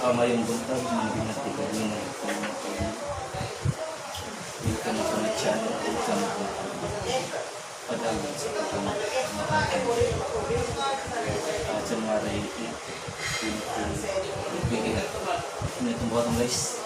Mayong buntag, mga binati ko din na welcome to my channel. Welcome to padayon sa itong January 8, 2028. Ano itong buhatong, guys?